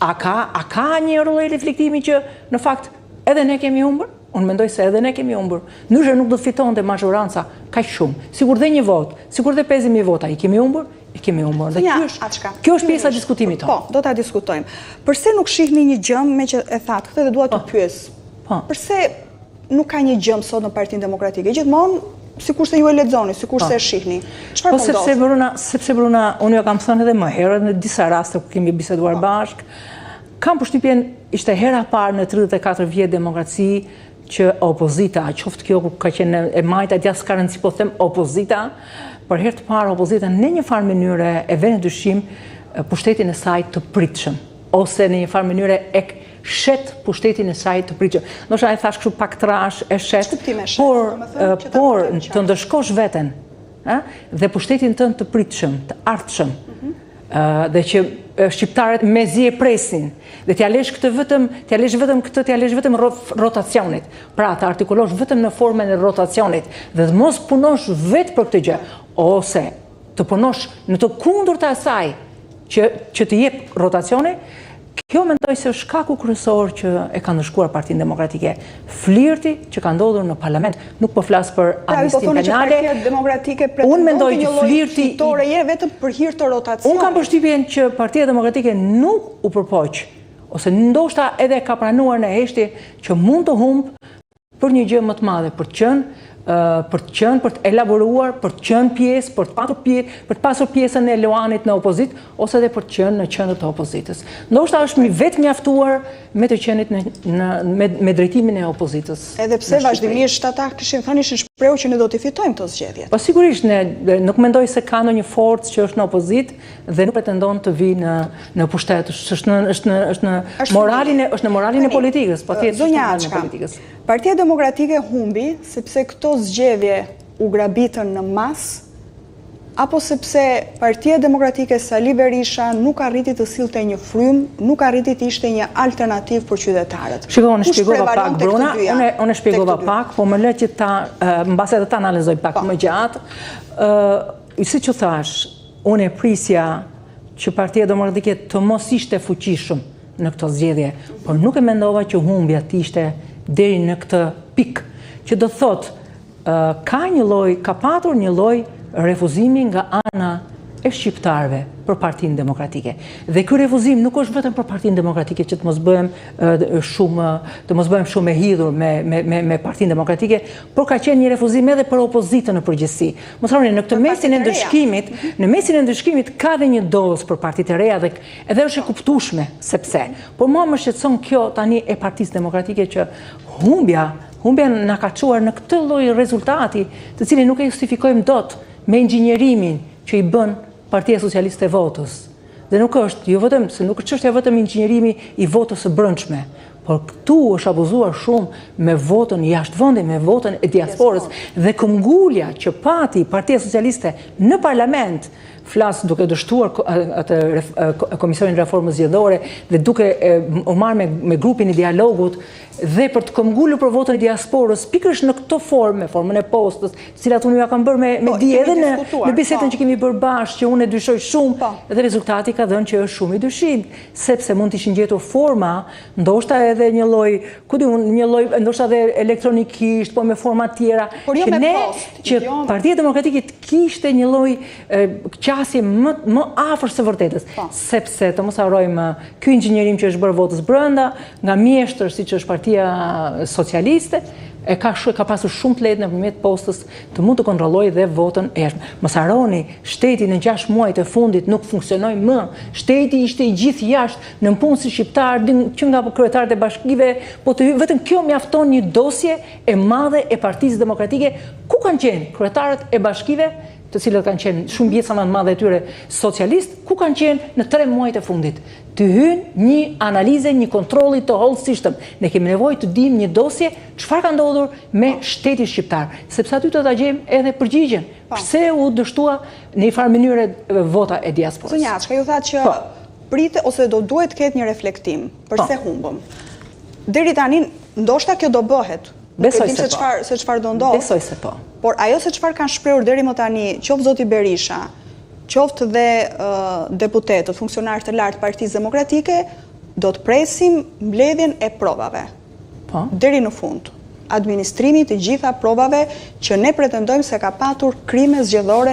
A ka, a ka një lloj reflektimi që në fakt edhe ne kemi humbur? Unë mendoj se edhe ne kemi humbur. Ndryshe nuk do të fitonte mazhoranca kaq shumë. Sikur dhe një votë, sikur dhe 50.000 vota i kemi humbur, i kemi humbur. Dhe kjo është, kjo është pjesa e diskutimit tonë. Po, do ta diskutojmë. Përse nuk shihni një gjëmë meqë e thatë këtë dhe dua të po. pyes. Po. Përse nuk ka një gjëmë sot në Partinë Demokratike? Gjithmonë sikurse ju e lexoni, sikurse po. e shihni. Çfarë po, po sepse Bruna, sepse Bruna, unë jua kam thënë edhe më herët në disa raste ku kemi biseduar po. bashkë, kam përshtypjen ishte hera e parë në 34 vjet demokraci që opozita, qoftë kjo ku ka qenë e majta, djathta s'ka rëndësi, po them opozita, për herë të parë opozita në një farë mënyre e vë në dyshim pushtetin e saj të pritshëm ose në një farë mënyre e shet pushtetin e saj të pritshëm. Ndoshta e thashë kështu pak trashë, e shet, por por të ndëshkosh veten, ë, dhe pushtetin tënd të pritshëm, të ardhshëm. Mhm. Dhe që shqiptarët mezi e presin dhe t'ia lesh këtë vetëm, t'ia lesh vetëm këtë, t'ia lesh vetëm rotacionit. Pra, të artikulosh vetëm në formën e rotacionit dhe të mos punosh vetë për këtë gjë, ose të punosh në të kundërt të asaj që që të jep rotacioni, kjo mendoj se është shkaku kryesor që e ka ndëshkuar Partinë Demokratike. Flirti që ka ndodhur në parlament, nuk po flas për pra, po amnistinë penale. Pra, Partia Demokratike unë mendoj që flirti fitoreje vetëm për hir të rotacionit. Unë kam përshtypjen që Partia Demokratike nuk u përpoq ose ndoshta edhe ka pranuar në heshtje që mund të humb për një gjë më të madhe, për të qenë, për të qenë, për të elaboruar, për të qenë pjesë, për të patur pjesë, për të pasur pjesën e Luanit në opozitë, ose edhe për të qenë në qendër të opozitës. Ndoshta është vetëmjaftuar me të qenit në, në me, me drejtimin e opozitës. Edhe pse vazhdimisht ata kishin thënë ishin shprehur që ne do t'i fitojmë këto zgjedhjet. Po sigurisht ne nuk mendoj se ka ndonjë forcë që është në opozitë dhe nuk pretendon të vijë në në pushtet, është në është në është në moralin e është në moralin e politikës, patjetër është në moralin e politikës. Partia Demokratike humbi sepse këto zgjedhje u grabitën në masë apo sepse Partia Demokratike Sali Berisha nuk arriti të sillte një frymë, nuk arriti të ishte një alternativë për qytetarët. Shiko, unë shpjegova pak Bruna, unë unë shpjegova pak, po më lë që ta mbase edhe ta analizoj pak po. më gjatë. Ë, siç ju thashë, Unë e prisja që Partia Demokratike të mos ishte fuqishëm në këto zgjedhje, por nuk e mendova që humbja të ishte deri në këtë pikë, që do të thotë ka një lloj, ka patur një lloj refuzimi nga ana e shqiptarëve për Partinë Demokratike. Dhe ky refuzim nuk është vetëm për Partinë Demokratike që të mos bëhem shumë të mos bëhem shumë e hidhur me me me, me Partinë Demokratike, por ka qenë një refuzim edhe për opozitën në përgjithësi. Mos harroni, në këtë mesin e ndëshkimit, në mesin e ndëshkimit ka dhe një dozë për partitë e reja dhe edhe është e kuptueshme sepse. Por mua më shqetëson kjo tani e Partisë Demokratike që humbja, humbja na ka çuar në këtë lloj rezultati, të cilin nuk e justifikojmë dot me inxhinierimin që i bën Partia Socialiste votës. Dhe nuk është, jo vetëm, se nuk është çështja vetëm inxhinierimi i votës së brendshme, por këtu është abuzuar shumë me votën jashtë vendit, me votën e diasporës dhe këmbëngulja që pati Partia Socialiste në parlament, flas duke dështuar atë Komisionin e Reformës Zgjedhore dhe duke u marrë me, me grupin e dialogut dhe për të këmbëngulur për votën e diasporës, pikërisht në këtë formë, me formën e postës, të cilat unë jua kam bërë me, me po, dije edhe në, në bisedën po. që kemi bërë bashkë, që unë e dyshoj shumë, po. dhe rezultati ka dhënë që është shumë i dyshimtë, sepse mund të ishin gjetur forma, ndoshta edhe një lloj, ku di unë, një lloj, ndoshta edhe elektronikisht, po me forma tjera, por jo që ne, post, që jo... Partia Demokratike të kishte një lloj qasje më, më afër së vërtetës, po. sepse të mos harrojmë ky inxhinierim që është bërë votës brenda, nga mjeshtër siç është Partia Socialiste, e ka shu, ka pasur shumë të lehtë nëpërmjet postës të mund të kontrollojë dhe votën e jashtme. Mos harroni, shteti në 6 muajt e fundit nuk funksionoi më. Shteti ishte i gjithë jashtë, nëpunësit shqiptarë, që nga kryetarët e bashkive, po të vetëm kjo mjafton një dosje e madhe e Partisë Demokratike, ku kanë qenë kryetarët e bashkive, të cilët kanë qenë shumë pjesa më e madhe e tyre socialistë, ku kanë qenë në 3 muajt e fundit. Të hynë një analize, një kontrolli të hollësishëm. Ne kemi nevojë të dimë një dosje çfarë ka ndodhur me shtetin shqiptar, sepse aty do ta gjejmë edhe përgjigjen. Po. Pse u dështua në një farë mënyre vota e diasporës. Zonja Açka, ju thatë që po. pritet ose do duhet të ketë një reflektim, përse po. humbëm. Deri tani ndoshta kjo do bëhet. Besoj se po. Se çfarë do ndodhë. Besoj se po. Por ajo se çfarë kanë shprehur deri më tani, qoftë zoti Berisha, qoftë dhe deputetët, funksionarë të lartë të Partisë Demokratike, Do të presim mbledhjen e provave. Po. Deri në fund. Administrimi i të gjitha provave që ne pretendojmë se ka patur krime zgjedhore.